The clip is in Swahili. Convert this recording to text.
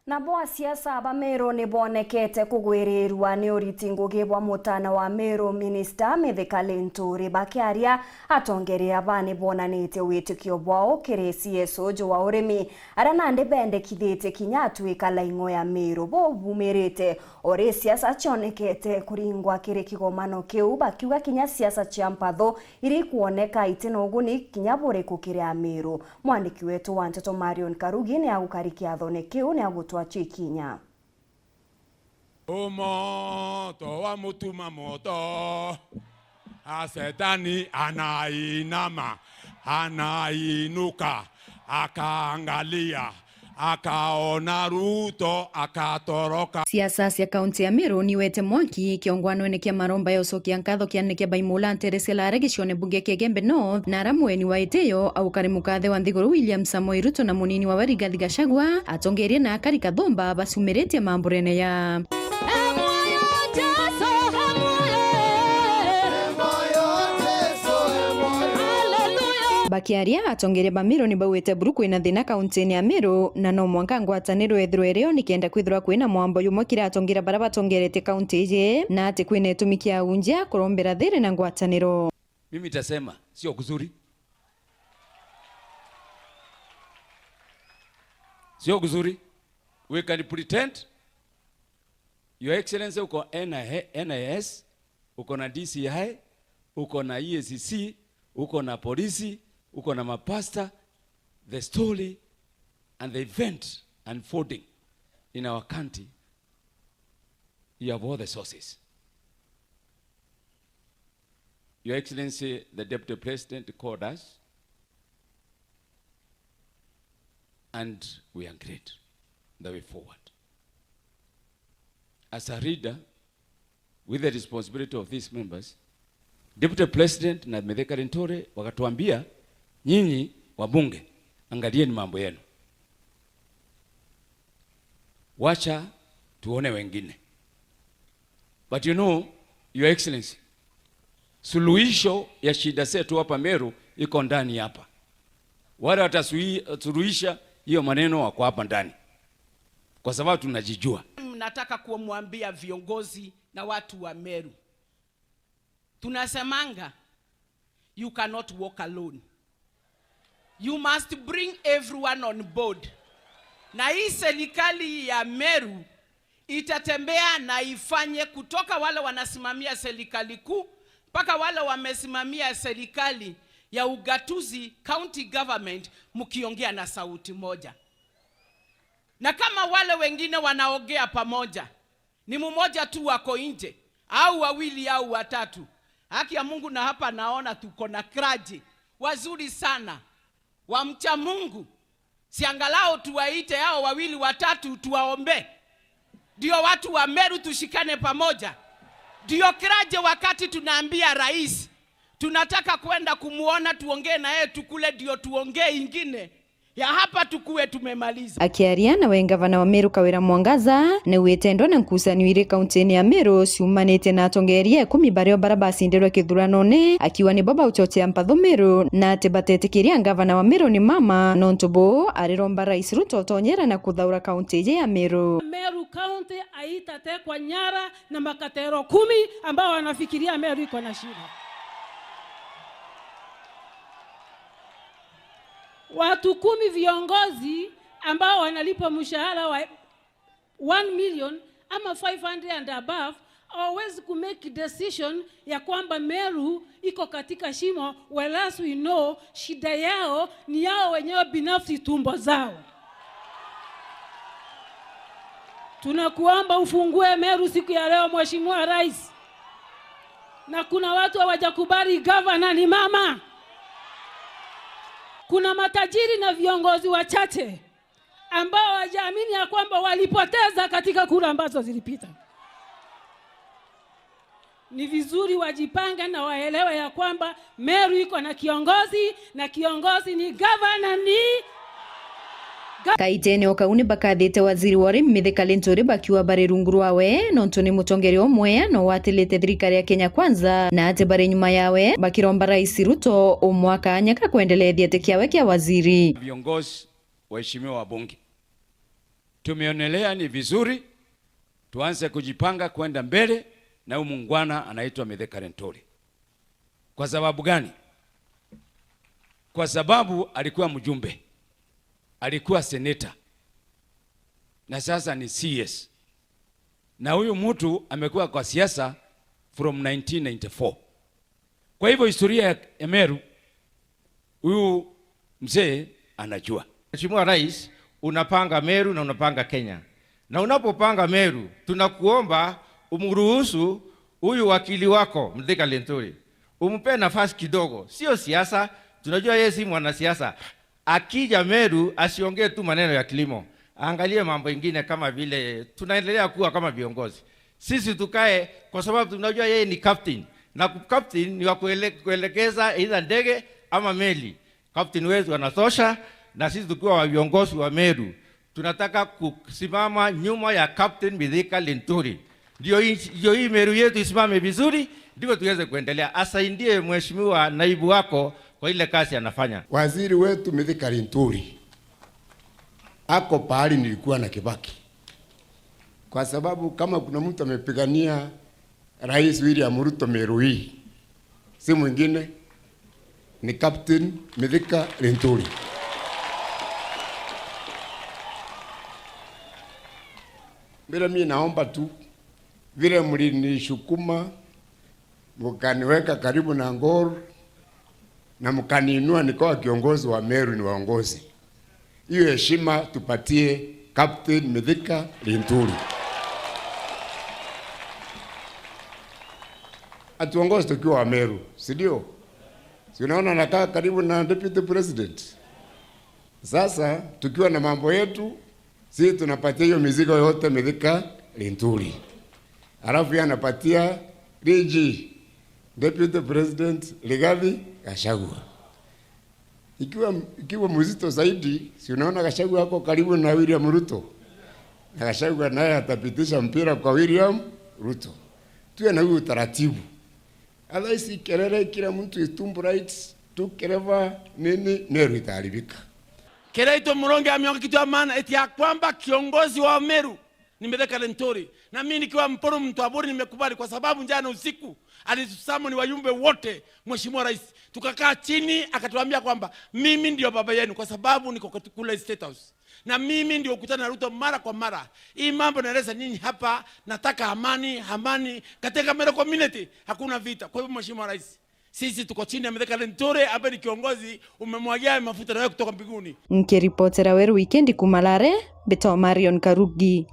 Nabo asiasa ba Meru nibonekete kugwirirwa ni uriti ngugi bwa mutana wa Meru Minister Mithika Linturi bakiaria atongeria ba nibonanitie witikio bwao kiri CS uju wa urimi aria nandi bendekithitie kinya atuika laing'o ya Meru bobumirite uri siasa cionekete kuringwa kiri kigomano kiu bakiuga kinya siasa cia mpatho iri kuoneka itina uguni kinya buriku kiri a Meru. Mwandiki wetu wa Nteto Marion Karugi ni agukarikia thone kiu ni agutwa Chikinya. Moto wa mutuma moto asetani anainama anainuka akaangalia akaona Ruto akatoroka. Siasa cia kaunti ya Meru niwete mwaki kiongwanwene kia maromba ya ucokia nkatho kianene kia Baimula Teresia Lare gicione bunge kia Gembe North na ara mweni wa iteyo au kari mukathe wa nthiguru William Samoei Ruto na munini wa Rigathi Gachagua atongerie na akari Kathumba bacumiretie mamburene ya bakiaria atongeria ba Meru ni bauite buru kwina thina kaunti-ini ya Meru na no mwanka ngwataniro ethirwo irio nikenda kwithirwa kwina mwambo yumwe kira atongeria baria batongeretie kaunti iji na ati kwina itumi kia unjia kurombera thiri na ngwataniro. Mimi nitasema sio kuzuri, sio kuzuri. We can pretend Your Excellency uko NIS, uko na DCI, uko na EACC, uko na polisi, uko na mapasta. The story and the event unfolding in our country, you have all the sources. Your Excellency, the Deputy President called us and we agreed the way forward. As a leader, with the responsibility of these members, Deputy President na Mithika Linturi wakatuambia, nyinyi wabunge, angalieni mambo yenu. Wacha tuone wengine. But you know, Your Excellency, suluhisho ya shida zetu hapa Meru iko ndani hapa. Wale watasuluhisha hiyo maneno wako hapa ndani. Kwa sababu tunajijua. Nataka kumwambia viongozi na watu wa Meru, tunasemanga you cannot walk alone. You must bring everyone on board. Na hii serikali ya Meru itatembea na ifanye kutoka wale wanasimamia serikali kuu mpaka wale wamesimamia serikali ya ugatuzi county government, mkiongea na sauti moja. Na kama wale wengine wanaongea pamoja, ni mmoja tu wako nje au wawili au watatu. Haki ya Mungu, na hapa naona tuko na clergy wazuri sana wa mcha Mungu. Si angalau tuwaite hao wawili watatu tuwaombe, ndio watu wa Meru tushikane pamoja. Ndio clergy wakati tunaambia rais tunataka kwenda kumuona tuongee na yeye tukule, ndio tuongee ingine ya hapa tukue tumemaliza. Akiaria na we gavana wa Meru Kawira Mwangaza ni witendwa na nkusanio iri kaunti-ini ya Meru ciumanite na atongeria 10 baria bara bacindirwe kithurano-ini, akiwa ni baba uchochea mpatho Meru na ati batetikiria gavana wa Meru ni mama nontu bu ariromba Rais Ruto tonyera na kuthaura kaunti iji ya Meru. Meru County haitatekwa nyara na makatero 10 ambao wanafikiria Meru iko na shida. Watu 10 viongozi ambao wanalipa mshahara wa 1 million ama 500 and above hawawezi ku make decision ya kwamba Meru iko katika shimo, whereas we know shida yao ni yao wenyewe binafsi, tumbo zao. Tunakuomba ufungue Meru siku ya leo Mheshimiwa Rais. Na kuna watu hawajakubali governor ni mama. Kuna matajiri na viongozi wachache ambao hawajaamini ya kwamba walipoteza katika kura ambazo zilipita. Ni vizuri wajipange na waelewe ya kwamba Meru iko na kiongozi, na kiongozi ni governor ni Kaitene okauni bakathite waziri wa urimi Mithika Linturi bakiuga bari rungu rwawe nontu ni mutongeria umwe no watilite thirikari ya Kenya Kwanza na ati bari nyuma yawe bakiromba Rais Ruto umwaka nyaka kuendelethia ati kiawe kia waziri. Viongozi waheshimiwa wabunge, Tumeonelea ni vizuri tuanze kujipanga kwenda mbele na huyu muungwana anaitwa Mithika Linturi. Kwa sababu gani? Kwa sababu alikuwa mjumbe, alikuwa seneta na sasa ni CS, na huyu mtu amekuwa kwa siasa from 1994. Kwa hivyo historia ya Meru huyu mzee anajua. Mheshimiwa Rais, unapanga Meru na unapanga Kenya, na unapopanga Meru tunakuomba umruhusu huyu wakili wako Mithika Linturi, umpe nafasi kidogo, sio siasa. Tunajua yeye si mwanasiasa. Akija Meru asiongee tu maneno ya kilimo, aangalie mambo ingine kama vile tunaendelea kuwa kama viongozi. Sisi tukae, kwa sababu tunajua yeye ni captain, na captain ni wa kuelekeza aidha ndege ama meli. Captain wetu anatosha, na sisi tukiwa wa viongozi wa Meru tunataka kusimama nyuma ya Captain Mithika Linturi, ndio hii Meru yetu isimame vizuri, ndivyo tuweze kuendelea. Asaidie mheshimiwa naibu wako kwa ile kazi anafanya. Waziri wetu Mithika Linturi ako pahali nilikuwa na Kibaki, kwa sababu kama kuna mtu amepigania Rais William Ruto Meru hii, si mwingine ni Captain Mithika Linturi. Bila mimi naomba tu, vile mlinishukuma mkaniweka karibu na Ngor na mkaniinua nikawa kiongozi wa Meru, ni waongozi, hiyo heshima tupatie Captain Mithika Linturi. Atuongoze tukiwa wa Meru, si ndio? Si unaona nakaa karibu na deputy president. Sasa tukiwa na mambo yetu, sisi tunapatia hiyo mizigo yote Mithika Linturi, alafu yeye anapatia DG, Deputy President Rigathi Gachagua. Ikiwa mzito zaidi, si unaona Gachagua ako karibu na William Ruto, na Gachagua naye atapitisha mpira kwa William Ruto. Tuwe na huyu utaratibu. Otherwise kelele, kila mtu itumbu rights, tukereva nini, Meru itaharibika. Keraito Muronge ameongea kitu ya maana eti ya kwamba kiongozi wa Meru ni Mithika Linturi, na mimi nikiwa Mpuru Mtwaburi nimekubali, kwa sababu jana usiku alitusummon wajumbe wote, Mheshimiwa Rais, tukakaa chini akatuambia kwamba mimi ndio baba yenu, kwa sababu niko kule State House na mimi ndio kukutana na Ruto mara kwa mara. Hii mambo naeleza nyinyi hapa, nataka amani, amani katika Meru community, hakuna vita. Kwa hivyo Mheshimiwa Rais, sisi tuko chini ya Mithika Linturi ambaye ni kiongozi, umemwagia mafuta na wewe kutoka mbinguni. Nkiripotera Weru Wikendi kumalare, Beto Marion Karugi.